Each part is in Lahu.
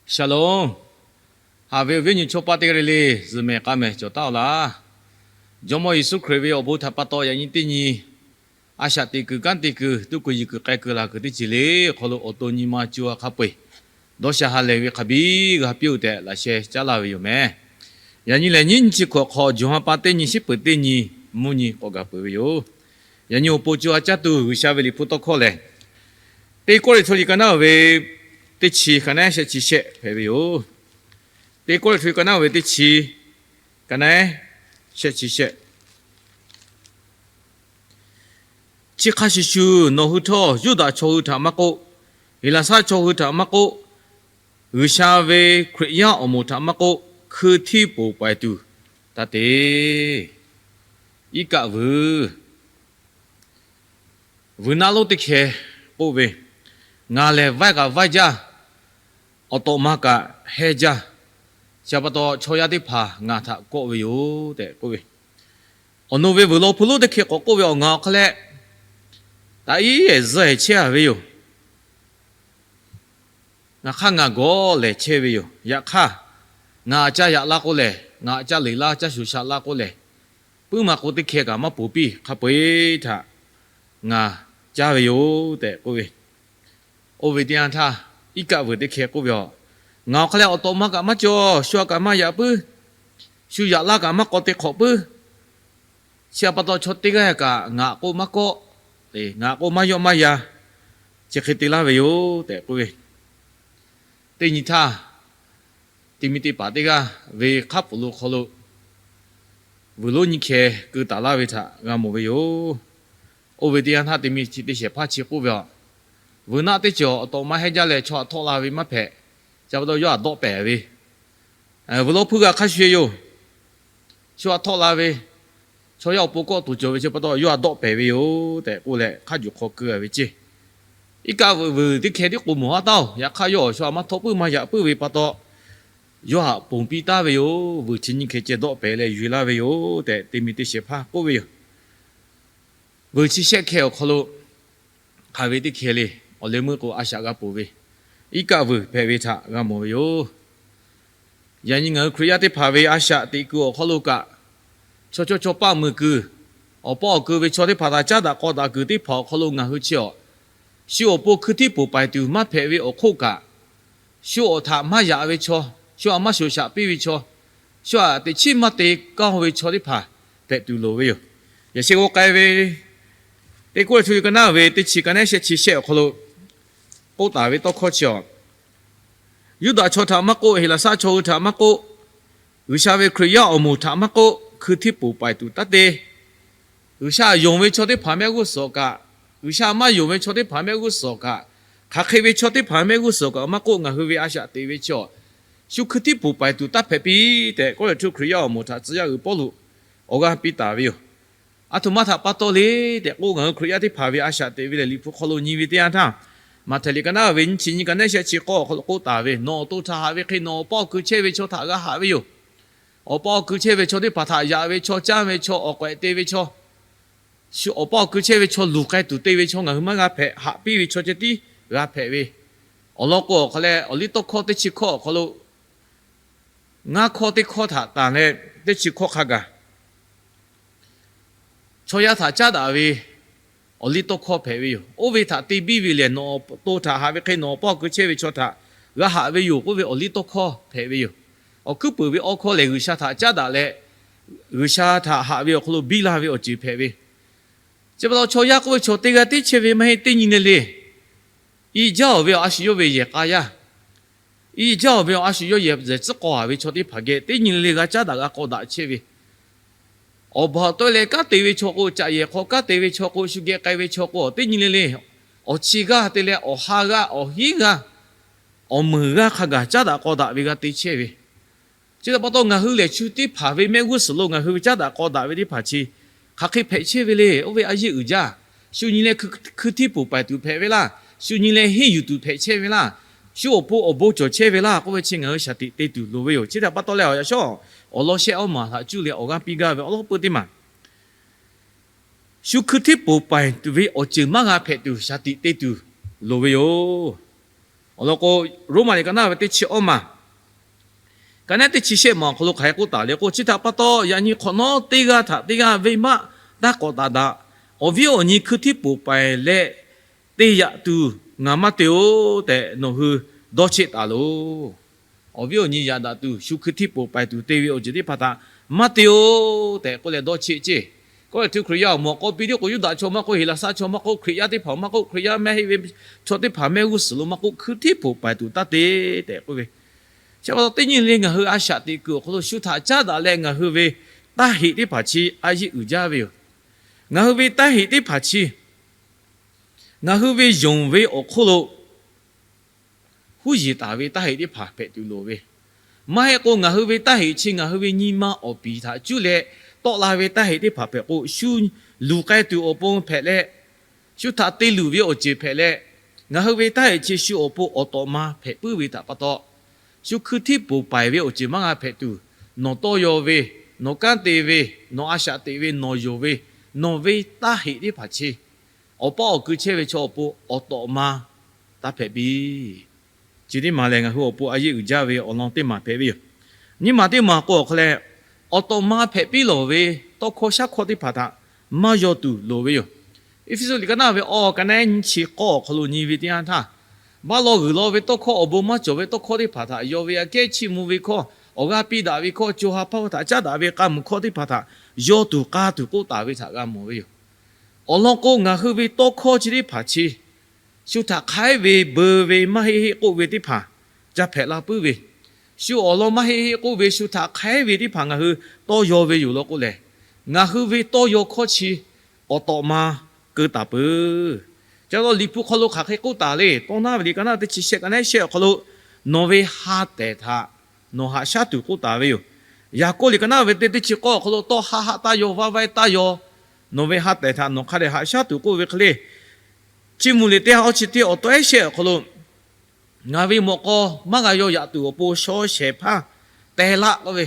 Shalom. Haꞈ ve awˬ viˉ awˬ nyi chaw paˆ teˇ g'aˇ le le, zuhꞈ mehˍ k'a mehˍ cawˬ taˉ-oˬ laˇ. Jawˇmawˇ Yeˍsuˆ Hkriꞈ ve awˬ bon htaꞈ pa taw yaꞈ nyi teˇ nyi a shaꞈ teꞈ kuiˬ kanˉ te kuiˬ tuˇ kuiˬ yiˬ kuiˬ k'ai kuiˬ laˬ kuiˬ teˇ ceuˬ le awˬ hk'aw lo awˬ to nyi ma co ha hk'a peu-eˬ dawˇ sha ha lehˬ ve hk'a biˇ g'a piˇ-oˬ tehꞈ laꞈ sheh caˉ laˇ ve yoˬ meh. Yaꞈ nyi lehˬ nyiˇ nyi chi hkawꞈ hk'aw Jawˬ ha pa teˇ nyi shiˉ peuˬ teˇ nyi mvuhˇ nyi k'awꞈ gaˬ peuˬ ve yoˬ. Yaꞈ nyi awˬ pon co ha caˇ tuˬ G'uiˬsha ve liꞈ hpu tawˇ hkawˇ lehˬ, Teˇ Kawˇrenˍhtuˆ liꞈ ka naˉ ve teˇ chi ka naˉ shehˆ chi shehˆ hpehꞈ ve yoˬ. Teˇ Kawˇrenˍhtuˆ ka naˉ ve teˇ chi ka naˉ shehˆ chi shehˆ. Chi hk'a shuˍ shuˍ nawˬ hui htawˇ Yuˇdaꞈ chaw hui htaꞈ maˇ k'oˆ, Heˍlaˍsaˆ chaw hui htaꞈ maˇ k'oˆ, G'uiˬsha ve Hkriꞈ yaˇ awˬ moˍ htaꞈ maˇ k'oˆ, hkui htiˇ poˬ paiˍ tuˬ taˇ te. Iˉ kaˆ vuiˬ, vuiˬ naˆ lonˉ teˇ hkeh k'oˆ ve, Ngaˬ lehˬ vaiˇ kaꞈ vaiˇ jaˇ, awˬ tawꞈ ma kaꞈ hehnˇ jaˇ. Chi pa taw chaw yaˇ teˇ hpaˍ ngaˬ htaꞈ kawˆ ve yoˬ tehꞈ k'oˆ ve. Awˬ no ve vuiˬ law hpu lonˉ teˇ hkeh k'awꞈ k'oˆ ve, Awˬ, ngaˬ awˬ hk'aˇ leh taꞈ iˉ ehˍ zuhˇ ehˍ chehˇ a ve yoˬ. Ngaˬ hk'aˇ ngaˬ gawˬ lehˬ chehˇ ve yoˬ. Yaꞈ hk'aˇ, ngaˬ aꞈ caˇ yaꞈ laˇ k'oˆ lehˬ, ngaˬ aꞈ caˇ leˬ laˇ, caˇ shuˍ shaꞈ laˇ k'oˆ lehˬ, puiˉ ma k'o teˇ hkeh kaꞈ maˇ poˬ piˇ, hk'a peu-eˬ htaꞈ ngaˬ caˇ ve yoˬ tehꞈ k'oˆ ve. Oˇ ve teˇ yanˇ htaˇ, iˉ kaˆ vuiˬ teˇ hkeh k'oˆ ve, Awˬ, ngaˬ awˬ hk'aˇ leh awˬ tawꞈ ma kaꞈ maˇ cawˬ, shu aꞈ kaꞈ maˇ yaꞈ puiˉ, shu yaꞈ laˇ kaꞈ maˇ k'aw te hk'awꞈ puiˉ. Chi pa taw chaw teˇ g'aˇ kaꞈ ngaˬ k'o maˇ kawˆ, ngaˬ k'o maˇ yawˆ maˇ yan, chi hk'e te laˇ ve yoˬ tehꞈ k'oˆ ve. Teˇ nyi htaˇ, te mi te paˍ teˇ g'aˇ ve hk'aˉ pfuhˍ lo hk'aw lo vuiˬ lonˉ nyiˇ hkeh keu taˍ laˇ ve htaꞈ g'a mawˬ ve yoˬ. Oˇ ve teˇ yanˇ htaˇ te mi chi te shehˍ hpaˇ chi k'oˆ ve, Awˬ, vuiˬ naˆ teˇ ceuˬ awˬ tawꞈ ma hehnˇ jaˇ leh chaw aꞈ htawˆ la ve maˇ hpehꞈ. Chi pa taw yawˇ aꞈ dawˆ pehˍ ve, vuiˬ law hpu g'a hk'a shuˍ yoˬ. Chaw aꞈ htawˆ la ve, chaw yaˇ awˬ pon kawˆ tuˬ cawˬ ve chi pa taw yawˇ aꞈ dawˆ pehˍ ve yoˬ tehꞈ k'oˆ leh hk'a juˬ hk'aw keu a ve ceˇ. Iˉ kaˆ vuiˬ teˇ hkeh tiˉ k'o mawˬ haˉ taˉ-oˬ. Yaꞈ hk'aˇ yawˇ awˬ shu aꞈ maˇ htawˆ puiˉ maˇ yaꞈ puiˉ ve pa taw, yawˇ aꞈ ponˬ piˇ taˍ ve yoˬ. Vuiˬ chi nyiˇ hkeh ceh dawˆ pehˍ leh yuˬ laˇ ve yoˬ tehꞈ te mi te shehˍ hpaˇ k'oˆ ve yoˬ. Vuiˬ chi shehˆ hkeh awˬ hk'aw lo hk'aˬ ve teˇ hkeh le, awˬ leh meuˇ k'o a shaꞈ g'a ponˬ ve, iˉ kaˆ vuiˬ hpehꞈ ve htaꞈ g'a mawˬ ve yoˬ. Yaꞈ nyi ngaˬ hui Hkriꞈ yaˇ teˇ hpaˍ ve a shaꞈ teꞈ kuiˬ awˬ hk'aw lo kaꞈ, chaw chawˇ chaw paˆ muiˬ kuiˬ, awˬ paw awˬ ku ve chaw teˇ hpaˍ htaꞈ caˉ daꞈ k'aw daꞈ kuiˬ teˇ hpaˍ awˬ hk'aw lo ngaˬ hui chi awˬ, shu awˬ pon hkui htiˇ poˬ paiˍ tuˬ maˇ hpehꞈ ve awˬ hk'oˆ kaꞈ, shu awˬ htaꞈ maˇ yaꞈ ve chaw, shu aꞈ maˇ shoˍ shaꞈ piˇ ve chaw, shu aꞈ teꞈ chiˉ maˇ te kaˇ ve chaw teˇ hpaˍ hpehꞈ tuˬ loˍ ve yoˬ. Yaꞈ sheh g'aw k'ai ve, Teˇ Kawˇrenˍhtuˆ ka naˉ ve teˇ chi ka naˉ shehˆ chi shehˆ awˬ hk'aw lo k'oˆ taˍ ve tawˇ hkawˇ chi awˬ, Yuˇdaꞈ chaw htaꞈ maˇ k'oˆ, Heˍlaˍsaˆ chaw hui htaꞈ maˇ k'oˆ, G'uiˬsha ve Hkriꞈ yaˇ awˬ moˍ htaꞈ maˇ k'oˆ, hkui htiˇ poˬ paiˍ tuˬ taˇ te. G'uiˬsha yonˍ ve chaw teˇ hpaˍ mehˆ g'uˇ suhˍ awˬ kaꞈ, G'uiˬsha maˇ yonˍ ve chaw teˇ hpaˍ mehˆ g'uˇ suhˍ awˬ kaꞈ, hk'aˬ hk'e ve chaw teˇ hpaˍ mehˆ g'uˇ suhˍ awˬ kaꞈ maˇ k'oˆ, ngaˬ hui ve a shaꞈ teꞈ ve chi awˬ, shu hkui htiˇ poˬ paiˍ tuˬ taˇ hpehꞈ piˇ tehꞈ Kawˇrenˍhtuˆ Hkriꞈ yaˇ awˬ moˍ htaꞈ tcuh yaˇ uiˍ Pawˇluꞈ awˬ g'aˇ piˇ taˍ ve yoˬ. Aˬ htoꞈ ma htaꞈ pa taw le tehꞈ k'o, ngaˬ hui Hkriꞈ yaˇ teˇ hpaˍ ve a shaꞈ teꞈ ve lehˬ, Liꞈ hpu hk'aw lo nyi ve teˇ yanˇ htaˇ, Maꞈhtehˍ liꞈ ka naˉ ve nyiˇ chi nyiˇ ka naˉ shehˆ chi k'awˇ awˬ hk'aw lo k'oˆ taˍ ve, Nawˬ awˬ to htaꞈ haꞈ ve hk'e nawˬ awˬ paˇ awˬ ku chehˇ ve chaw htaꞈ g'a haꞈ ve yoˬ. Awˬ paˇ awˬ ku chehˇ ve chaw teˇ hpaˍ htaꞈ yaꞈ ve chaw, caˇ ve chaw, awˬ k'awehꞈ te ve chaw, awˬ paˇ awˬ ku chehˇ ve chaw luˬ k'ai tuˬ te ve chaw ngaˬ hui maˇ g'a hpehꞈ, haꞈ piˇ ve chaw ceh tiˉ g'a hpehꞈ ve. Awˬ lawn k'o, awˬ hk'a leh awˬliˇtawˇhkawˇ teˇ chi hkawˇ awˬ hk'aw lo ngaˇ hkawˇ teˇ hkawˇ htaꞈ tanˬ leh, teˇ chi hkawˇ hk'a gaˬ chaw yaˇ htaꞈ caˉ daꞈ ve awˬliˇtawˇhkawˇ hpehꞈ ve yoˬ. Oˇ ve htaꞈ te biˇ ve lehˬ, nawˬ awˬ to htaꞈ haꞈ ve hk'e nawˬ awˬ paˇ awˬ ku chehˇ ve chaw htaꞈ g'a haꞈ ve yoˬ k'oˆ ve awˬliˇtawˇhkawˇ hpehꞈ ve yoˬ. Awˬ hkuiˉ puiˍ ve awˬ hkawˇ lehˬ, G'uiˬsha htaꞈ caˉ daꞈ leh, G'uiˬsha htaꞈ haꞈ ve awˬ hk'aw lo biˇ laˇ ve awˬ ceuˬ hpehꞈ ve. Chi pa taw chaw yaˇ k'oˆ ve chaw teˇ g'aˇ tiˉ chehˇ ve maˇ heˆ, teˇ nyi le le, i jaˇ-oˬ ve awˬ a shu yawˇ ve yehˬ k'a yaˇ, i jaˇ-oˬ ve awˬ a shu yawˇ yehˬ tcuhˉ k'aw haꞈ ve chaw teˇ hpaˍ geh teˇ nyi le le g'a caˉ daꞈ g'a k'aw daꞈ chehˇ ve. Awˬ baˬ tawˆ leh kanˉ te ve chaw k'o, caꞈ yehˬ hk'aw kanˉ te ve chaw k'o, shu geh k'ai ve chaw k'o, teˇ nyi le le, awˬ chi g'aˇ te leh awˬ ha g'aˇ, awˬ hinˉ g'aˇ, awˬ meunˍ g'aˇ hk'a gaˬ caˉ daꞈ k'aw daꞈ ve g'a te chehˇ ve. Chi htaꞈ pa taw, ngaˬ hui lehˬ shu teˇ hpaˍ ve mehˆ g'uˇ suhˍ lo ngaˬ hui ve caˉ daꞈ k'aw daꞈ ve teˇ hpaˍ chi hk'aˬ hk'e hpehꞈ chehˇ ve le. Oˇ ve a yeˇ uiˍ jaˇ. Shu nyi leh hkui htiˇ poˬ paiˍ tuˬ hpehꞈ ve laˇ. Shu nyi leh henˇ yuˬ tuˬ hpehꞈ chehˇ ve laˇ. Shu awˬ pon awˬ bon cawˬ chehˇ ve laˇ k'oˆ ve chi ngaˬ hui shaˍ tiꞈ te tuˬ loˍ ve yoˬ. Chi htaꞈ pa taw leh awˬ yaꞈ shawˉ awˬ lawn shehˆ awˉ maˬ htaꞈ cuˇ leh awˬ g'aˇ piˇ gaˇ ve awˬ lawn peuˇ teˇ maˬ, shu hkui htiˇ poˬ paiˍ tuˬ ve awˬ ceuˬ maˇ g'a hpehꞈ tuˬ shaˍ tiꞈ te tuˬ loˍ ve yoˬ. Awˬ lawn k'o, Roˉmaꞈ liꞈ ka naˆ ve teˇ chi awˇ maˬ, ka naˆ teˇ chi shehˆ maˬ awˬ hk'aw lo hk'aˬ hk'e k'oˆ taˍ le k'o, chi htaꞈ pa taw yaꞈ nyi hk'awꞈ nawˉ teˇ g'aˇ htaꞈ teˇ g'aˇ venˇbaˆ taˇ k'awꞈ taˍ daꞈ. Awˬ viˉ awˬ nyi hkui htiˇ poˬ paiˍ leh te yaꞈ tuˬ ngaˬ maˇ te-oˬ tehꞈ nawˬ hui dawˇ cheˆ taˍ loˬ. Awˬ viˉ awˬ nyi yaꞈ daꞈ tuˬ, shu hkui htiˇ poˬ paiˍ tuˬ te ve awˬ ceuˬ teˇ hpaˍ htaꞈ maˇ te-oˬ tehꞈ k'oˆ leh dawˇ cheˆ ceˇ. K'oˆ leh htu Hkriꞈ yaˇ awˬ moˍ k'o, piˇ tiˉ k'o Yuˇdaꞈ chaw maˇ k'oˆ, Heˍlaˍsaˆ chaw maˇ k'oˆ, Hkriꞈ yaˇ teˇ hpaˍ maˇ k'oˆ, Hkriꞈ yaˇ mehˆ heˆ ve chaw teˇ hpaˍ mehˆ g'uˇ suhˍ lo maˇ k'oˆ, hkui htiˇ poˬ paiˍ tuˬ taˇ te tehꞈ k'oˆ ve. Chi pa taw teˇ nyi le ngaˬ hui a shaꞈ teꞈ kuiˬ awˬ hk'aw lo shu htaꞈ caˉ daꞈ leh ngaˬ hui ve taˇ heꞈ teˇ hpaˍ chi a yeˆ uiˍ jaˇ ve yoˬ. Ngaˬ hui ve taˇ heꞈ teˇ hpaˍ chi ngaˬ hui ve yonˍ ve awˬ hk'oˆ lo huˉ yeˬ taˍ ve taˇ heꞈ teˇ hpaˍ hpehꞈ tuˬ loˍ ve. Maˇ heˆ k'o, ngaˬ hui ve taˇ heꞈ chi ngaˬ hui ve nyi ma awˬ piˍ htaꞈ cuˇ leh tawˆ la ve taˇ heꞈ teˇ hpaˍ hpehꞈ k'o, shu luˬ k'ai tuˬ awˬ pon hpehꞈ leh, shu htaꞈ te luˬ ve awˬ ceuˬ hpehꞈ leh, ngaˬ hui ve taˇ heꞈ chi shu awˬ pon awˬ tawꞈ ma hpehꞈ puiˉ ve htaꞈ pa taw, shu hkui htiˇ poˬ paiˍ ve awˬ ceuˬ maˇ g'a hpehꞈ tuˬ, nawˬ tawˇ yaw ve, nawˬ kanˉ te ve, nawˬ a shaꞈ teꞈ ve, nawˬ yonˍ ve, nawˬ ve taˇ heꞈ teˇ hpaˍ chi awˬ paˇ awˬ kui chehˇ ve chaw awˬ pon awˬ tawꞈ ma taˇ hpehꞈ piˇ. Chi teˇ maˬ lehˬ, ngaˬ hui awˬ pon a yeˆ uiˍ jaˇ ve awˬ lawn teˇ maˬ hpehꞈ ve yoˬ. Nyiˇ maˬ teˇ maˬ k'o awˬ hk'aw leh, awˬ tawꞈ ma hpehꞈ piˇ lawˬ ve tawˇ hkawˇ shaˉ hkawˇ teˇ hpaˍ htaꞈ maˇ yaw tuˬ loˍ ve yoˬ. Eˇfeˇsuꞈ liꞈ ka naˆ ve awˬ ka naˆ nyiˇ chi k'awˇ awˬ hk'aw lo nyi ve teˇ yanˇ htaˇ, baˆ law g'uiˬ law ve tawˇ hkawˇ, awˬ bon maˇ cawˬ ve tawˇ hkawˇ teˇ hpaˍ htaꞈ yaw ve, aꞈ kehˉ chiˇ mvuh ve hkawˇ, awˬ g'aˇ piˇ daꞈ ve hkawˇ, co ha hpaˇ htaꞈ caˉ daꞈ ve k'a muiˬ hkawˇ teˇ hpaˍ htaꞈ yaw tuˬ k'a tuˬ k'oˆ taˍ ve htaꞈ g'a mawˬ ve yoˬ. Awˬ lawn k'o, ngaˬ hui ve tawˇ hkawˇ chi teˇ hpaˍ chi shu htaꞈ hk'aiˉ ve beu ve maˇ heˆ heˆ k'oˆ ve teˇ hpaˍ ca hpehꞈ la puiˉ ve, shu awˬ lawn maˇ heˆ heˆ k'oˆ ve shu htaꞈ hk'aiˉ ve teˇ hpaˍ ngaˬ hui tawˇ yaw ve yoˬ law k'oˆ lehˬ, ngaˬ hui ve tawˇ yaw hkawˇ chi awˬ tawꞈ ma keu taˍ peuˬ. Ca la Liꞈ hpu hk'aw lo hk'aˬ hk'e k'oˆ taˍ le. Tawˇ naˉ ve liꞈ ka naˆ teˇ chi shehˆ ka naˆ shehˆ awˬ hk'aw lo, nawˬ ve ha tehˬ htaꞈ nawˬ haꞈ shaˉ tuˬ k'oˆ taˍ ve yoˬ. Yaˍkoˆ liꞈ ka naˆ ve teˇ teˇ chi k'awˇ awˬ hk'aw lo, tawˇ haˆ haˆ taˇ yaw, vaˇ vaˇ taˇ yaw, nawˬ ve ha tehˬ htaꞈ nawˬ hk'a dehꞈ haꞈ shaˉ tuˬ k'oˆ ve hk'e le. Chiˇ mvuh liꞈ teˇ ha awˇ chi teˇ awˬ tawˇ ehˉ shehˆ awˬ hk'aw lo, ngaˬ ve mawꞈ k'aw maˇ g'a yaw yaꞈ tuˬ awˬ pon shaw shehˍ hpaˇ teh laˆ k'oˆ ve,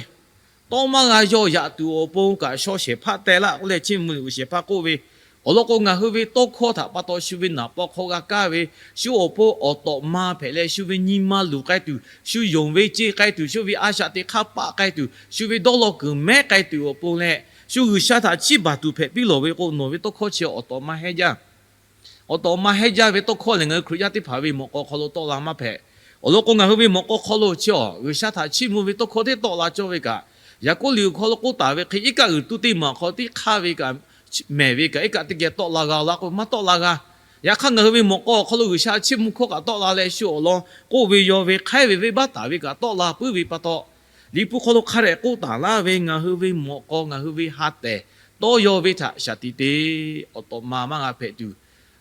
tawˇ maˇ g'a yaw yaꞈ tuˬ awˬ pon kaꞈ shaw shehˍ hpaˇ teh laˆ k'oˆ leh, Chiˇ mvuh liꞈ uiˍ shehˍ hpaˇ k'oˆ ve. Awˬ lawn k'o, ngaˬ hui ve tawˇ hkawˇ htaꞈ pa taw shu ve naˍ paw hk'aw g'a kaˇ ve, shu awˬ pon awˬ tawꞈ ma hpehꞈ leh, shu ve nyi ma luˬ k'ai tuˬ, shu yonˍ ve ce k'ai tuˬ, shu ve a shaꞈ teꞈ hk'aˇ paˆ k'ai tuˬ, shu ve dawˇ law kuiˬ mehˉ k'ai tuˬ awˬ pon leh, shu G'uiˬsha htaꞈ chiˇ baˬ tuˬ hpehꞈ piˇ lawˬ ve k'o, nawˬ ve tawˇ hkawˇ chi awˬ tawꞈ ma hehnˇ jaˇ. Awˬ tawꞈ ma hehnˇ jaˇ ve tawˇ hkawˇ lehˬ, ngaˬ hui Hkriꞈ yaˇ teˇ hpaˍ ve mawꞈ k'aw hk'aw lo tawˆ la maˇ hpehꞈ. Awˬ lawn k'o, ngaˬ hui ve mawꞈ k'aw hk'aw lo chi awˬ G'uiˬsha htaꞈ chiˇ mvuh ve tawˇ hkawˇ teˇ tawˆ la cawˇ ve kaꞈ, Yaˍkoˆ liꞈ awˬ hk'aw lo k'oˆ taˍ ve hk'e, iˉ kaˆ g'uiˬ tuˇ teˇ maˬ awˬ hk'aw lo teˇ hk'aˇ ve kaꞈ mehˬ ve kaꞈ iˉ kaˆ teˇ geh tawˆ la g'a laˇ k'o, maˇ tawˆ la g'a. Yaꞈ hk'aˇ, ngaˬ hui ve mawꞈ k'aw awˬ hk'aw lo G'uiˬsha chiˇ mvuh hkawˇ kaꞈ tawˆ la leh, shu awˬ lawn k'oˆ ve yaw ve hk'aiˉ ve venˇbaˆ taˍ ve kaꞈ tawˆ la puiˉ ve pa taw, Liꞈ hpu hk'aw lo hk'a dehꞈ k'oˆ taˍ laˇ ve, ngaˬ hui ve mawꞈ k'aw, ngaˬ hui ve ha tehˬ tawˇ yaw ve htaꞈ shaˍ tiꞈ te, awˬ tawꞈ ma maˇ g'a hpehꞈ tuˬ,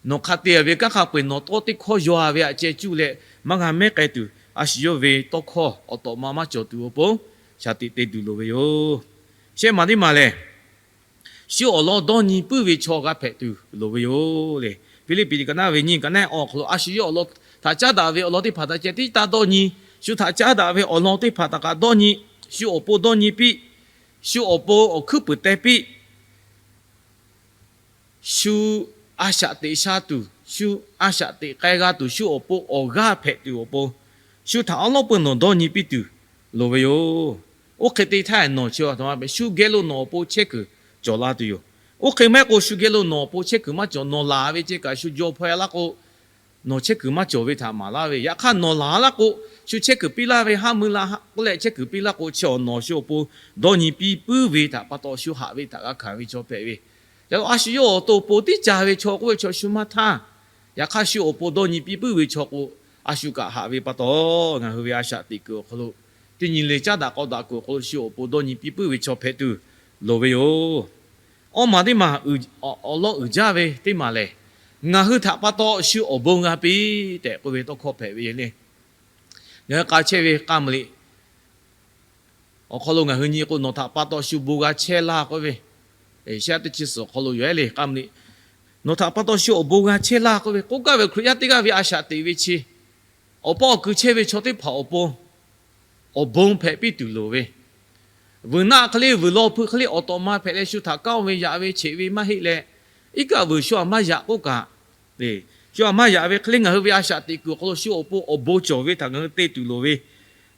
nawˬ hk'a te ve kanˉ hk'a peu-eˬ nawˬ tawˇ teˇ hkawˇ yaw ve aꞈ ceh cuˇ leh maˇ g'a mehˉ k'ai tuˬ, a shu yawˇ ve tawˇ hkawˇ awˬ tawꞈ ma maˇ cawˬ tuˬ awˬ pon shaˍ tiꞈ te tuˬ loˍ ve yoˬ. Shehˆ maˬ teˇ maˬ lehˬ, shu awˬ lawn dawˇ nyi puiˉ ve chaw g'a hpehꞈ tuˬ loˍ ve yoˬ le. Hpiˇliˇpiˆ liꞈ ka naˆ ve nyiˇ ka naˆ awˬ hk'aw lo, a shu yawˇ awˬ lawn htaꞈ caˉ daꞈ ve awˬ lawn teˇ hpaˍ htaꞈ ceh tiˉ taˇ dawˇ nyi. Shu htaꞈ caˉ daꞈ ve awˬ lawn teˇ hpaˍ htaꞈ kaꞈ dawˇ nyi. Shu awˬ pon dawˇ nyi piˇ. Shu awˬ pon awˬ hkuiˉ puiˍ teh piˇ. Shu a shaꞈ teꞈ sha tuˬ, shu a shaꞈ teꞈ k'ai g'a tuˬ, shu awˬ pon awˬ g'aˇ hpehꞈ tuˬ awˬ pon, shu htaꞈ awˉ lawˉ peu nawˬ dawˇ nyi piˇ tuˬ loˍ ve yoˬ. Oˇ hk'e te htaˇ, nawˬ chi a htoꞈ ma hpehꞈ, shu geh lo nawˬ awˬ pon chehˇ kuiˬ cawˬ la tuˬ yoˬ. Oˇ hk'e maˇ heˆ k'o, shu geh lo nawˬ awˬ pon chehˇ kuiˬ maˇ cawˬ, nawˬ laˬ ve ceh kaꞈ shu jaw hpaw-e laˇ k'o, nawˬ chehˇ kuiˬ maˇ cawˬ ve htaꞈ maˍ laˇ ve. Yaꞈ hk'aˇ, nawˬ laˬ laˇ k'o, shu chehˇ kuiˬ piˇ laˇ ve, haˉ mui la k'oˆ leh chehˇ kuiˬ piˇ laˇ k'o, chi awˬ nawˬ shu awˬ pon dawˇ nyi piˇ puiˉ ve htaꞈ pa taw, shu haꞈ ve htaꞈ g'a hkanˍ ve chaw hpehꞈ ve. Yaꞈ a shu yawˇ awˬ to awˬ pon tiˉ ca ve chaw k'oˆ ve chaw shu maˇ htaˇ, yaꞈ hk'aˇ shu awˬ pon dawˇ nyi piˇ puiˉ ve chaw k'o, a shu kaꞈ haꞈ ve pa taw, ngaˬ hui ve a shaꞈ teꞈ kuiˬ awˬ hk'aw lo, teˇ nyi le caˉ daꞈ k'aw daꞈ kuiˬ awˬ hk'aw lo shu awˬ pon dawˇ nyi piˇ puiˉ ve chaw hpehꞈ tuˬ loˍ ve yoˬ. Awˇ maˬ teˇ maˬ, awˬ lawn uiˍ jaˇ ve teˇ maˬ lehˬ, ngaˬ hui htaꞈ pa taw shu awˬ bon g'a piˇ tehꞈ k'oˆ ve tawˇ hkawˇ hpehꞈ ve yoˬ le. Ngaˬ hui k'a chehˇ ve k'a mvuh liꞈ awˬ hk'aw lo ngaˬ hui nyi k'o, nawˬ htaꞈ pa taw shu bon g'a chehˇ laˇ k'oˆ ve, Eˍshaˆyaˆ teˇ chi suhˍ awˬ hk'aw lo yoˬ ehˉ le k'a mvuh liꞈ. Nawˬ htaꞈ pa taw shu awˬ bon g'a chehˇ laˇ k'oˆ ve, k'oˆ gaˇ ve Hkriꞈ yaˇ teˇ g'aˇ ve a shaꞈ teꞈ ve chi, awˬ paw awˬ kui chehˇ ve chaw teˇ hpaˍ awˬ pon awˬ bon hpehꞈ piˇ tuˬ loˍ ve, vuiˬ naˆ hk'e le, vuiˬ law hpui hk'e le, awˬ tawꞈ ma hpehꞈ leh shu htaꞈ kanˇ ve yaꞈ ve cheꞈ ve maˇ heˆ leh, iˉ kaˆ vuiˬ shu aꞈ maˇ yaꞈ k'oˆ kaꞈ le, Shu aꞈ maˇ yaꞈ ve hk'e le ngaˬ hui ve a shaꞈ teꞈ kuiˬ awˬ hk'aw lo shu awˬ pon awˬ bon cawˬ ve htaꞈ ngaˬ hui te tuˬ loˍ ve,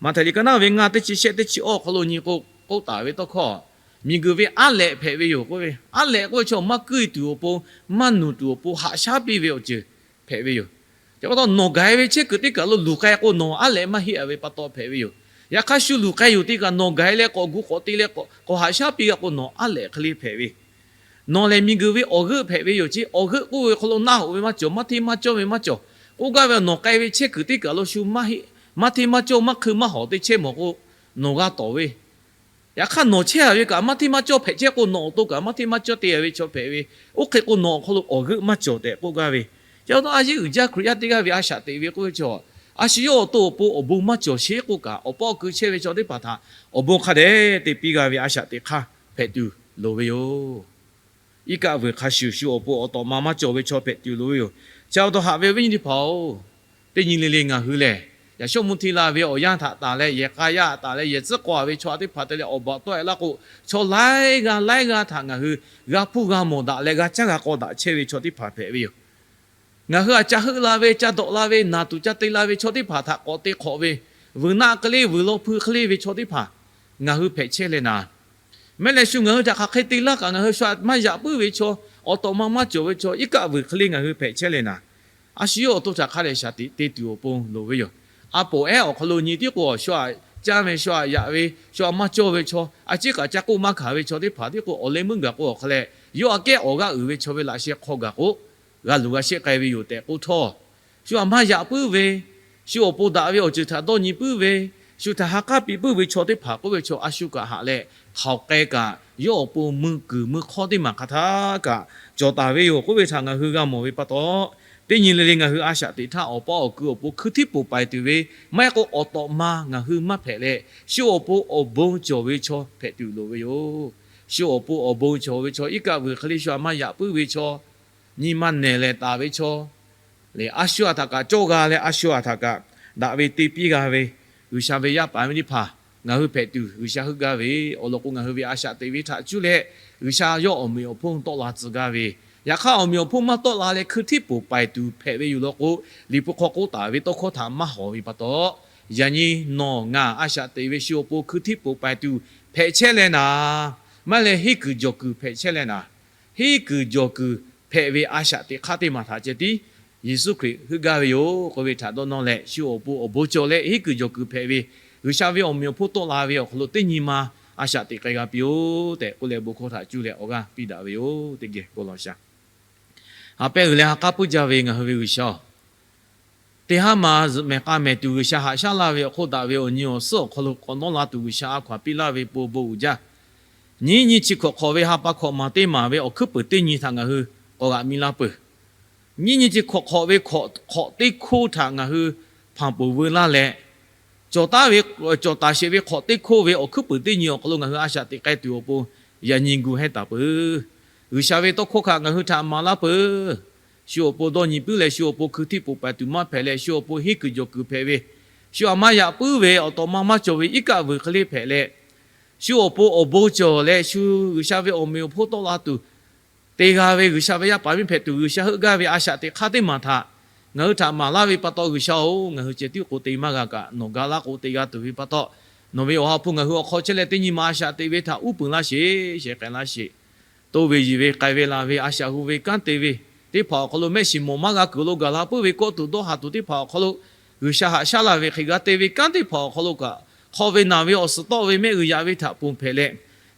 Maꞈhtehˍ liꞈ ka naˉ ve ngaˇ teˇ chi shehˆ teˇ chi awˇ awˬ hk'aw lo nyi k'o, k'oˆ taˍ ve tawˇ hkawˇ, miˬguiˬ ve aˉ lehꞈ hpehꞈ ve yoˬ k'oˆ ve. Aˉ lehꞈ k'oˆ ve chaw maˇ kuiˇ tuˬ awˬ pon, maˇ nuˬ tuˬ awˬ pon haꞈ shaˉ piˇ ve awˬ ceuˬ hpehꞈ ve yoˬ. Chi pa taw nawˬ gaˬ-e ve chehˇ kuiˬ teˇ kaˬ lo luˬ k'ai k'o nawˬ aˉ lehꞈ maˇ heˆ-a ve pa taw hpehꞈ ve yoˬ. Yaꞈ hk'aˇ shu luˬ k'ai yoˬ teˇ kaꞈ nawˬ gaˬ-e leh k'awꞈ gu k'awꞈ te leh k'awꞈ haꞈ shaˉ piˇ g'a k'o nawˬ aˉ lehꞈ hk'e le hpehꞈ ve. Nawˬ lehˬ miˬguiˬ ve awˬ g'euˆ hpehꞈ ve yoˬ ceˇ. Awˬ g'euˆ k'oˆ ve hk'aw lo naˆ hoꞈ ve maˇ cawˬ, maˇ hteˇ maˇ cawˇ ve maˇ cawˬ. K'oˆ gaˇ ve, nawˬ k'ai ve chehˇ kuiˬ teˇ kaˬ lo shu maˇ heˆ, maˇ hteˇ maˇ cawˇ maˇ hkui maˇ hawˍ teˇ chehˇ mawˬ k'o, nawˬ g'a tawˍ ve. Yaꞈ hk'aˇ nawˬ chehˇ-a ve kaꞈ maˇ hteˇ maˇ cawˇ hpehꞈ chehˇ k'o nawˬ awˬ to kaꞈ maˇ hteˇ maˇ cawˇ te-a ve chaw hpehꞈ ve. Oˇ hk'e k'o nawˬ awˬ hk'aw lo awˬ g'euˆ maˇ cawˬ tehꞈ k'oˆ gaˇ ve. Chi pa taw a yeˉ uiˍ jaˇ Hkriꞈ yaˇ teˇ g'aˇ ve a shaꞈ teꞈ ve k'oˆ ve chaw, a shu yawˇ awˬ to awˬ pon awˬ bon maˇ cawˬ sheˉ k'oˆ kaꞈ, awˬ paˇ awˬ kui chehˇ ve chaw teˇ hpaˍ htaꞈ awˬ bon hk'a dehꞈ te piˇ g'a ve a shaꞈ teꞈ hk'aˇ hpehꞈ tuˬ loˍ ve yoˬ. Iˉ kaˆ vuiˬ hk'a shuˍ shu awˬ pon awˬ tawꞈ ma maˇ cawˬ ve chaw hpehꞈ tuˬ loˍ ve yoˬ. Chi pa taw haꞈ ve awˬ viˉ nyi teˇ hpaˍ-oˬ, teˇ nyi le le ngaˬ hui lehˬ, yaꞈ shawˉ mvuhˇ hteˇ la ve awˬ yanˇ htaꞈ tanˬ leh yehˬ k'a yaˇ taˍ leh yehˬ tcuhˉ k'aw-a ve chaw teˇ hpaˍ te leh awˬ baˬ tawˆ-e laˇ k'o, chaw laiˉ g'aˇ laiˉ g'aˇ htaꞈ ngaˬ hui g'a hpuˇ g'a mawˬ daꞈ leh g'a caˇ g'a k'aw daꞈ chehˇ ve chaw teˇ hpaˍ hpehꞈ ve yoˬ. Ngaˬ hui aꞈ ca heuˆ la ve, ca dawꞈ la ve, naˬ tuˬ ca te la ve chaw teˇ hpaˍ htaꞈ k'awꞈ te hk'awꞈ ve, vuiˬ naˆ hk'e le vuiˬ law hpui hk'e le ve chaw teˇ hpaˍ ngaˬ hui hpehꞈ chehˇ leh naˍ, mehˉ leh shu ngaˬ hui htaꞈ hk'aˬ hk'e te laˇ kaꞈ ngaˬ hui shu aꞈ maˇ yaꞈ puiˉ ve chaw, awˬ tawꞈ ma maˇ cawˬ ve chaw, iˉ kaˆ vuiˬ hk'e le ngaˬ hui hpehꞈ chehˇ leh naˍ, a shu yawˇ awˬ to htaꞈ hk'a dehꞈ shaˍ tiꞈ te tuˬ awˬ pon loˍ ve yoˬ. A poˍ ehˉ awˬ hk'aw lo nyi tiˉ k'o, shu aꞈ caˇ ve, shu aꞈ yaꞈ ve, shu aꞈ maˇ cawˇ ve chaw, a ciˉ kaꞈ ca k'oˆ maˇ hkanˍ ve chaw teˇ hpaˍ tiˉ k'o, awˬ leh meuˇ gaˬ k'o awˬ hk'a leh, yawˇ aꞈ kehˉ awˬ g'aˇ uiˍ ve chaw ve laꞈ sheh hk'aw gaˬ k'o, g'a luˬ g'a sheˆ k'ai ve yoˬ tehꞈ k'oˆ htawˇ, shu aꞈ maˇ yaꞈ puiˉ ve, shu awˬ pon daꞈ ve awˬ ceuˬ htaꞈ dawˇ nyi puiˉ ve, shu htaꞈ ha k'aˉ piˇ puiˉ ve chaw teˇ hpaˍ k'oˆ ve chaw a shu kaꞈ haꞈ leh, hk'aoˍ k'ai kaꞈ yawˇ awˬ pon mui kuiˬ mui hk'awˇ teˇ maˬ hk'a htaˇ kaꞈ cawˬ taˍ ve yoˬ k'oˆ ve htaꞈ ngaˬ hui g'a mawˬ ve pa taw, teˇ nyi le le ngaˬ hui a shaꞈ teꞈ htaˇ awˬ paˇ awˬ kui awˬ pon hkui htiˉ poˬ paiˍ tuˬ ve, maˇ heˆ k'o awˬ tawꞈ ma ngaˬ hui maˇ hpehꞈ leh, shu awˬ pon awˬ bon cawˬ ve chaw hpehꞈ tuˬ loˍ ve yoˬ. Shu awˬ pon awˬ bon cawˬ ve chaw, iˉ kaˆ vuiˬ hk'e le shu aꞈ maˇ yaꞈ puiˉ ve chaw, nyi ma nehˬ lehˬ taˍ ve chaw, lehˬ a shu aꞈ htaꞈ kaꞈ cawˇ g'a leh a shu aꞈ htaꞈ kaꞈ daꞈ ve te piˇ g'a ve, G'uiˬsha ve yaˇ paˍ yaˇ miˇ teˇ hpaˍ ngaˬ hui hpehꞈ tuˬ G'uiˬsha heuˆ gaˇ ve awˬ lawn k'o, ngaˬ hui ve a shaꞈ teꞈ ve htaꞈ cuˇ leh G'uiˬsha yawˇ awˬ meꞈ awˬ hponˇ tawˆ la tcuh gaˇ ve, yaꞈ hk'aˇ awˬ meꞈ awˬ hponˇ maˇ tawˆ la leh hkui htiˉ poˬ paiˍ tuˬ hpehꞈ ve yoˬ law k'o, Liꞈ hpu hk'aw k'oˆ taˍ ve tawˇ hkawˇ htaꞈ maˇ hawˍ ve pa taw, yaꞈ nyi nawˬ ngaˬ a shaꞈ teꞈ ve shu awˬ pon hkui htiˉ poˬ paiˍ tuˬ hpehꞈ chehˇ leh naˍ, maˇ heˆ leh henˇ kuiˬ jawˬ kuiˬ hpehꞈ chehˇ leh naˍ, henˇ kuiˬ jawˬ kuiˬ hpehꞈ ve a shaꞈ teꞈ hk'aˇ teˇ maˬ htaꞈ ceh tiˉ Yeˍsuˆ Hkriꞈ heuˆ gaˇ ve yoˬ k'oˆ ve htaꞈ dawˇ nawˇ leh, shu awˬ pon awˬ bon cawˬ leh henˇ kuiˬ jawˬ kuiˬ hpehꞈ ve, G'uiˬsha ve awˬ meꞈ awˬ hponˇ tawˆ la ve awˬ hk'aw lo teˇ nyi ma a shaꞈ teꞈ k'ai g'a piˇ-oˬ tehꞈ k'oˆ leh bon hkawˇ htaꞈ cuˇ leh awˬ g'aˇ piˇ daꞈ ve yoˬ. Teˇ geh bon lawˬ shaˍ. Ha pehˇ uiˍ leh ha k'aˉ puiˉ jaˇ ve ngaˬ hui ve G'uiˬsha-oˬ, teˇ haˉ ma zuhꞈ mehˍ k'a mehˍ tuˬ G'uiˬsha haꞈ shaˉ laˇ ve awˬ hk'oˆ daꞈ ve awˬ nyi awˬ suhˉ awˬ hk'aw lo k'awꞈ nawˉ la tuˬ G'uiˬsha a hkaw-anˬ piˇ laˇ ve po bon uiˍ jaˇ. Nyiˉ nyi chi hkawꞈ hk'awꞈ ve ha pa hkawꞈ maˍ teˇ maˬ ve awˬ hkuiˉ puiˍ teˇ nyi htaꞈ ngaˬ hui k'awꞈ g'aꞈ mi laˇ peuˬ. Nyiˉ nyi chi hkawꞈ hk'awꞈ ve hkawꞈ teˇ hkoˇ htaꞈ ngaˬ hui hpanˍ poˬ veu laˇ leh, cawˬ taˍ ve, cawˬ taˍ sheˍ ve hk'awꞈ teˇ hkoˇ ve awˬ hkuiˉ puiˍ teˇ nyi awˬ hk'aw lo ngaˬ hui a shaꞈ teꞈ k'ai tuˬ awˬ pon yaꞈ nyi gu hehˇ taˍ peuˬ. G'uiˬsha ve tawˇ hkawˇ htaꞈ ngaˬ hui htaꞈ maˍ laˇ peuˬ. Shu awˬ pon dawˇ nyi puiˉ leh, shu awˬ pon hkui htiˇ poˬ paiˍ tuˬ maˇ hpehꞈ leh, shu awˬ pon henˇ kuiˬ jawˬ kuiˬ hpehꞈ ve, shu aꞈ maˇ yaꞈ puiˉ ve awˬ tawꞈ ma maˇ cawˬ ve iˉ kaˆ vuiˬ hk'e le hpehꞈ leh, shu awˬ pon awˬ bon cawˬ leh shu G'uiˬsha ve awˬ meꞈ awˬ hponˇ tawˆ la tuˬ, te g'a ve G'uiˬsha ve yaˇ paˍ miˇ hpehꞈ tuˬ G'uiˬsha heuˆ gaˇ ve a shaꞈ teꞈ hk'aˇ teˇ maˬ htaꞈ ngaˬ hui htaꞈ maˍ laˇ ve pa taw, G'uiˬsha-oˬ, ngaˬ hui ceh tiˉ k'o te maˇ g'a kaꞈ, nawˬ ga laˇ k'o te g'a tuˬ ve pa taw, nawˬ ve Awˬ ha hpu ngaˬ hui awˬ hk'aw chehˇ leh teˇ nyi ma a shaꞈ teꞈ ve htaꞈ uˉ peunˍ laˇ sheˍ, shehˍ k'ai laˇ sheˍ. Toˇ ve yiˬ ve k'ai ve laˬ ve a shaꞈ hu ve kanˉ te ve teˇ hpaˍ awˬ hk'aw lo mehˆ shiˍ mawˬ maˇ g'a kuiˬ lo gaˬ la puiˉ ve kawˆ tuˬ dawˇ haˍ tuˬ teˇ hpaˍ awˬ hk'aw lo, G'uiˬsha haꞈ shaˉ laˇ ve hk'e g'a te ve kanˉ teˇ hpaˍ awˬ hk'aw lo kaꞈ, hk'aw ve naˬ ve awˬ suhˍ tawˆ ve mehˆ g'uiˬ yaꞈ ve htaꞈ ponˬ hpehꞈ leh,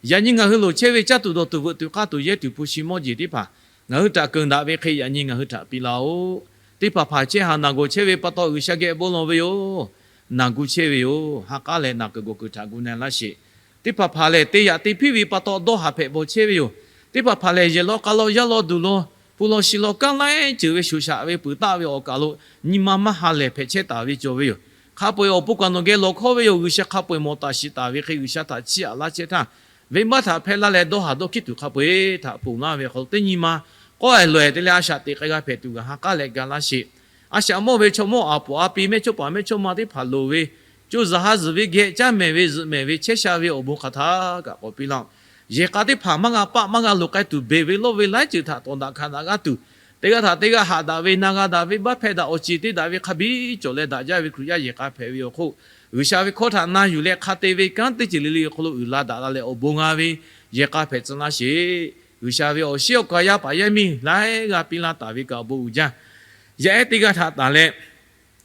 yaꞈ nyi ngaˬ hui loˍ chehˇ ve caˇ tuˬ dawˬ tuˬ veuꞈ tuˬ k'aˇ tuˬ yehˇ tuˬ hpu shi mawˇ jeˬ teˇ hpaˍ ngaˬ hui htaꞈ keunˍ daꞈ ve hk'e yaꞈ nyi ngaˬ hui htaꞈ piˇ laˇ-oˆ. Teˇ hpaˍ hpaˍ chehˇ haˍ naˬ gawˬ chehˇ ve pa taw G'uiˬsha geh bon lawˬ ve yoˬ. Naˬ gu chehˇ ve yoˬ. Ha k'aˉ leh naˬ kuiˬ gawˬ kuiˬ htaꞈ gu na laˇ sheˍ. Teˇ hpaˍ hpaˍ lehˬ, te yaꞈ te hpiˇ ve pa taw dawˇ haˍ hpehꞈ bawˬ chehˇ ve yoˬ. Teˇ hpaˍ hpaˍ lehˬ, yehˬ law k'a law yaˇ law duˬ law, hpu law shi law kanˉ laiˉ ceuˬ ve shoˍ shaꞈ ve peuˬ taˆ ve awˬ kaˬ lo nyi ma maˇ ha lehˬ hpehꞈ chehˇ taˍ ve cawˬ ve yoˬ. Hk'a peu-eˬ awˬ pon kaꞈ nawˬ geh lawˬ hkawˇ ve yoˬ. G'uiˬsha hk'a peu-eˬ mawˬ taˍ shiˍ taˍ ve hk'e G'uiˬsha htaꞈ chiˇ aꞈ laˇ chehˇ htaˇ, venˇbaˆ htaꞈ hpehˇ laˇ leh dawˇ haˍ dawˇ hkiˉ tuˬ hk'a peu-eˬ htaꞈ ponˬ laˇ ve awˬ hk'aw lo teˇ nyi ma k'awehˬ lawehˬ te leh a shaꞈ teꞈ k'ai g'a hpehꞈ tuˬ g'a ha k'aˉ leh ga laˇ sheˍ. A shaꞈ mawˇ ve chaw mawˇ aˍ poˍ a pi mehˇchawˇ paˍ mehˇchawˇma teˇ hpaˍ loˍ ve, co zaˬ ha zuhˬ ve geh caˇ mehˍ ve zuhꞈ mehˍ ve chehˇ sha ve awˬ bon hk'aˬ htaˇ kaꞈ k'awꞈ piˇ laˇ-oˆ. Yehˬ k'a teˇ hpaˍ maˇ g'a paˆ maˇ g'a loꞈ k'ai tuˬ, beˬ ve lawˇ ve laiˉ ceuˬ htaꞈ tawˍ daꞈ hkanˍ daꞈ g'aˇ tuˬ, Teˇ g'aˇ htaꞈ teˇ g'aˇ haꞈ daꞈ ve, na g'a daꞈ ve, baˆ hpehˇ daꞈ awˬ ceˬ te daꞈ ve hk'a biˇ cawˬ leh daꞈ jaˇ ve Hkriꞈ yaˇ yehˬ k'a hpehꞈ ve awˬ hk'oˆ, G'uiˬsha ve hkawˇ htaꞈ na yuˬ leh hk'a te ve kanˉ teˇ ceuˬ le le awˬ hk'aw lo uiˍ la daꞈ la leh awˬ bon g'a ve yehˬ k'a hpehꞈ tcuh laˇ sheˍ. G'uiˬsha ve awˬ shiˉ awˬ kaˍ yaˇ paˍ yaˇ miˇ laiˉ g'aˇ piˇ laˇ taˍ ve kaꞈ awˬ bon uiˍ jaˇ. Yaˇ ehˉ teˇ g'aˇ htaꞈ tanˬ leh,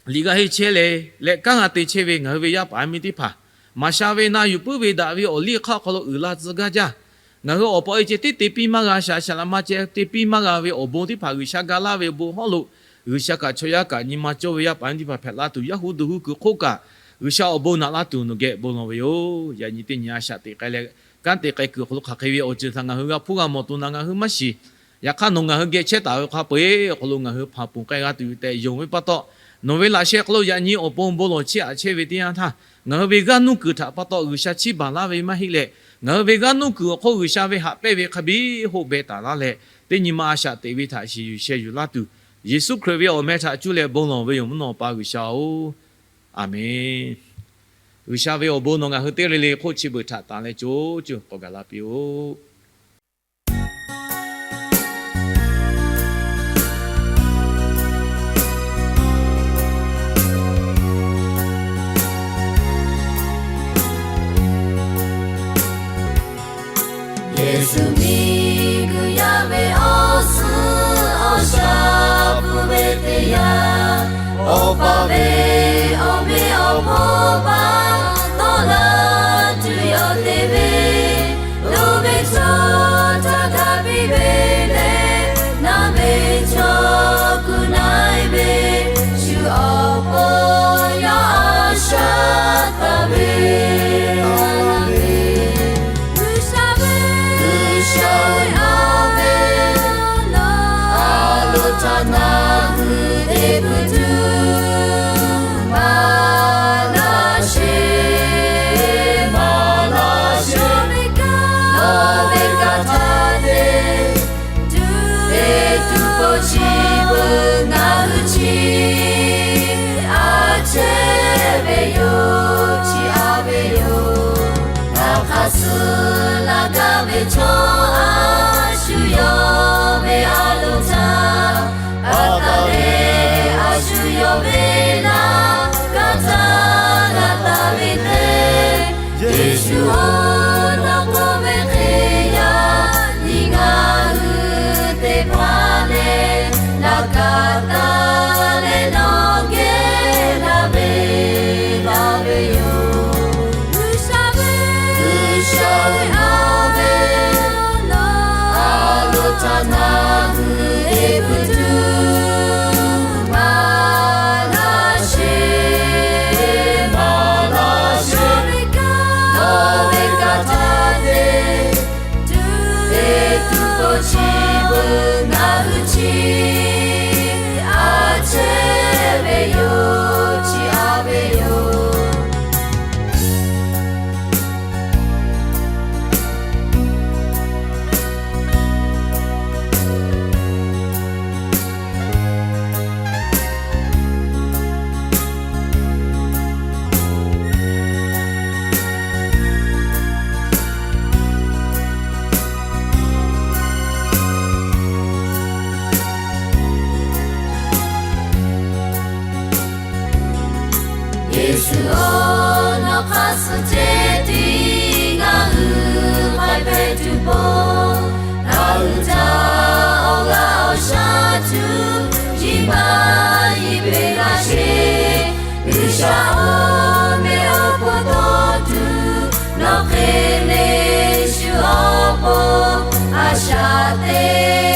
liꞈ g'a henˇ chehˇ le, leh kanˉ g'a te chehˇ ve ngaˬ hui ve yaˇ paˍ yaˇ miˇ teˇ hpaˍ, maˍ sha ve na yuˬ puiˉ ve daꞈ ve awˬ liˇ hk'aˇ awˬ hk'aw lo uiˍ la tcuh gaˇ jaˇ. Ngaˬ hui awˬ pa e ceh tiˉ te piˇ maˇ g'a, shaˍ shaˍ laꞈ ma ceh te piˇ maˇ g'a ve awˬ bon teˇ hpaˍ G'uiˬsha ga laˇ ve awˬ bon hawˉ lo, G'uiˬsha kaꞈ chaw yaˇ kaꞈ nyi ma cawˇ ve yaˇ paˍ yaˇ miˇ teˇ hpaˍ hpehꞈ la tuˬ, yaˇ hu duˬ hu kuiˬ hk'oˆ kaꞈ G'uiˬsha awˬ bon naꞈ laˇ tuˬ nawˬ geh bon lawˬ ve yoˬ. Yaꞈ nyi teˇ nyi a shaꞈ teꞈ k'ai leh, kanˉ te k'ai kuiˬ awˬ hk'aw lo hk'aˬ hk'e ve awˬ ceuˬ htaꞈ ngaˬ hui g'a hpuˇ g'a mawˬ tuˬ na ngaˬ hui maˇ shiˍ. Yaꞈ hk'aˇ nawˬ ngaˬ hui geh chehˇ taˍ ve hk'a peu-eˬ awˬ hk'aw lo ngaˬ hui hpanˍ ponˬ k'ai g'a tuˬ yoˬ tehꞈ yonˍ ve pa taw, nawˬ ve laꞈ sheh hk'aw lo yaꞈ nyi awˬ pon bon lawˬ chehˇ aꞈ chehˇ ve teˇ yanˇ htaˇ, ngaˬ hui ve g'aˇ nuˇ kuiˬ htaꞈ pa taw G'uiˬsha chiˇ baˬ laˇ ve maˇ heˆ leh, ngaˬ hui ve g'aˇ nuˇ kuiˬ awˬ hk'oˆ G'uiˬsha ve haꞈ pehnˇ ve hk'a biˇ hoˆ beh taˍ laˇ leh, teˇ nyi ma a shaꞈ teꞈ ve htaꞈ shiˍ yuˬ sheh yuˬ laˇ tuˬ, Yeˍsuˆ Hkriꞈ ve awˬ meh htaꞈ cuˇ leh bon lawˬ ve yoˬ mvuhˇ naw pa G'uiˬsha-oˬ, Aˍmenˍ. G'uiˬsha ve awˬ bon nawˬ ngaˬ hui teˇ g'aˇ le le hk'oˆ chi beuꞈ htaꞈ tanˬ leh co cuˇ k'awꞈ gaˬ la piˇ-oˆ. Yeˍsuˆ miˬguiˬ yaˇ ve awˬ suhˍ awˬ shaˍ pfuhˇ ve teˇ yanˇ, Awˬ pa ve awˬ meꞈ awˬ hponˇ pa tawˆ la tuˬ yawˇ te ve, loˍ ve chaw htaꞈ hk'a piˇ ve leh, naˬ ve chaw kuˬ na-e ve, shu awˬ pon yawˇ a shaꞈ taˍ ve, G'uiˬsha ve, G'uiˬsha ve awˬ ve, a loˍ htaꞈ ngaˬ hui te puiˉ tuˬ maˍ laˇ sheˍ, maˍ laˇ sheˍ. Nawˬ ve kanˉ htaꞈ te tuˬ ve tuˬ k'o chi beuꞈ ngaˬ hui chi a chehˇ ve yoˬ, chi a ve yoˬ. Ngaˬ hk'aˬ suh laˇ gaˇ ve chaw a shu yawˇ ve a loˍ htaꞈ pa taw leh, a shu yawˇ ve laꞈ ka htaꞈ g'a taˍ ve teˇ Yeˍsuˆ-oˬ, nawˬ k'oˆ ve hk'e yaꞈ nyi ngaˬ hui te hpaˇ leh, laꞈ ka taˍ leh nawˬ geh laˇ ve laˇ ve yoˬ. G'uiˬsha ve, G'uiˬsha ve a ve, a loˍ htaꞈ ngaˬ hui te puiˉ tuˬ maˍ laˇ sheˍ, maˍ laˇ sheˍ. Nawˬ ve kanˉ htaꞈ te tuˬ ve tuˬ k'o chi beuꞈ ngaˬ hui chi a chehˇ ve yoˬ, chi a ve yoˬ. Yeˍsuˆ-oˬ, nawˬ hk'aˬ suh ceh tiˉ ngaˬ hui k'ai hpehꞈ tuˬ pon, ngaˬ hui htaꞈ awˬ g'aˇ awˬ shaˉ tuˬ yiˇ maˇ yiˇ peꞈ laˇ sheˍ. G'uiˬsha awˬ meh awˬ hponˇ tawˆ tuˬ nawˬ hk'e le shu awˬ pon a shaꞈ teꞈ